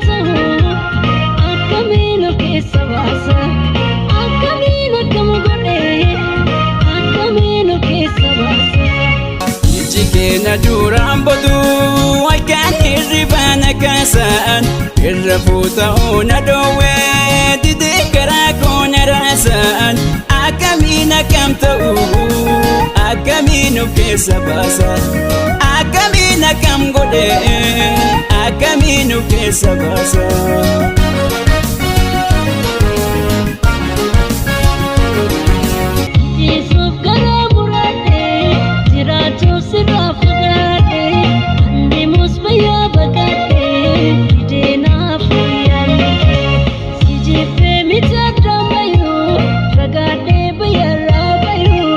ta'u, akkamiin of keessa baasa? Akkamiin akkam godhee, akkamiin of keessa baasa? Ijji keenya duraan botu halkan hirribaa na kaasan, irra fuuta'uu na dhoowwee didee karaa koo na raasan. Akkamiin akkam ta'u, akkamiin of keessa baasa? Akkamiin akkam godhee, akkamiin of keessa baasa? Yesuuf garaa muradhee, jiraachuuf sirraa fagaadhee, andeemus bayyaa baqadhee, didee naaf yaadne. Si jibbee miti addaan bayuu, fagaadhee bayyarraa bayuu,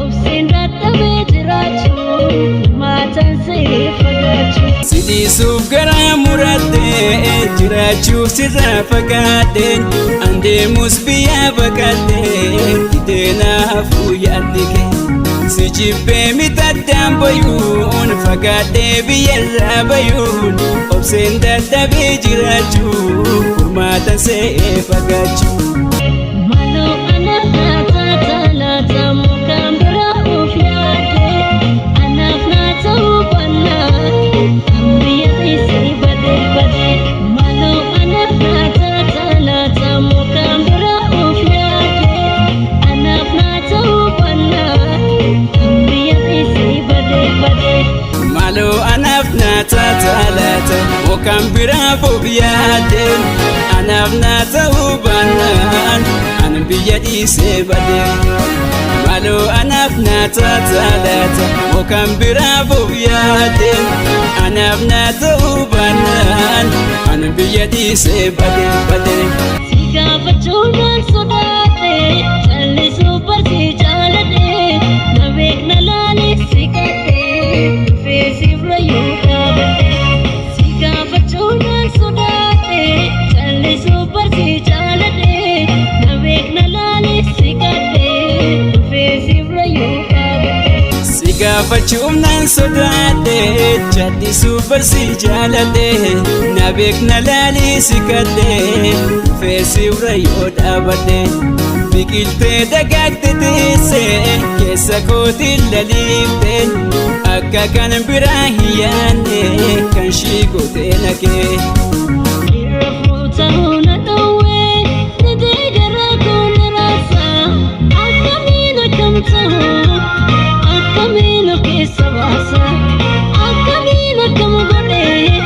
obseen dadhabee jiraachuu, maataan siree fagaachuu. Si dhiisuuf garaa muradhee, jiraachuuf sirraa fagaadhee, andeemus biyyaa baqadhee, didee naaf yaadni kee. Si jibbee miti addaan bayuun, fagaadhee biyyarraa bayuun, obseen dadhabee jiraachuu, furmaatan se'ee fagaachuu. Maloo anaaf naa taata mukaan biraa of yaade, anaaf naa ta'uu baannaan kan biyya dhiisee badee badee. Maloo anaaf naa taata mukaan biraa of yaade, anaaf naa ta'uu baannaan kan biyya dhiisee badee badee. Maloo anaaf naa taata laata mukaan biraaf of yaadde, anaaf naa ta'uu baannaan an biyya dhiisee bade. Maloo anaaf naa taata laata mukaan biraaf of yaadde, anaaf naa ta'uu baannaan an biyya dhiisee bade bade. Si gaafachuudhaan sodaadhe, callisuu barsii jaaladhe, na beekna laalee si kadhe, dhufee siif rayyuu dhaabadhe. Si gaafachuudhaan sodaadhe, callisuu barsii jaaladhe, na beekna laalee si kadhe, dhufee siif rayyuu dhaabadhe. Si gaafachuuf nan sodaadhe, callisuu barsii jaaladhe, na beekna laalii si kadhe, dhufee siif rayyoo dhaabadhe. Biqiltee dagaagte teesse keessa kootiin laliifte, akka kan biraa hin yaadne kan shii gootee naqee. Irra fuuta'uu na dhowwee, didee garaa koo na raasa. Akkamiin akkam ta'u, akkamiin of keessa baasa? Akkamiin akkam godhee,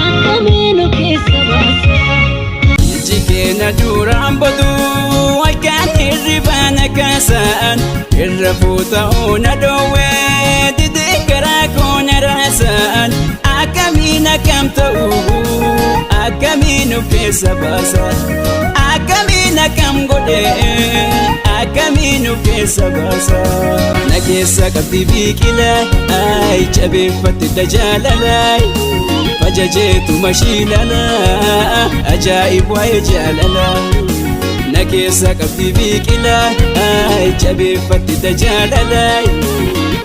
akkamiin of keessa baasa? Ijji keenya duraan botu halkan hirribaa na kaasan, irra fuuta'uu na dhoowwee didee karaa koo na raasan. Akkamiin akkam ta'u, akkamiin of keessa baasa? Akkamiin akkam godhee, akkamiin of keessa baasa? Na keessa qabdi biqila ay jabeeffatte tajaalalay fajajeetu mashiilala ajaa'ib waa'ee jaalala. Na keessa qabdi biqila ay jabeeffatte tajaalala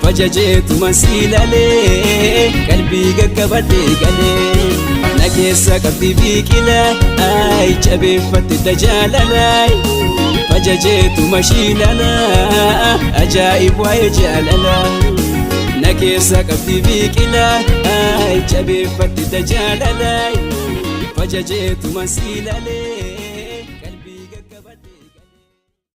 fajajeetu masiilalee qalbii gaggabadhe galee. Na keessa qabdi biqila ay jabeeffatte tajaalala fajajeetu mashiilala ajaa'ib waa'ee jaalala. Na keessa qabdi biqila ay jabeeffatte tajaalala fajajeetu masiilalee.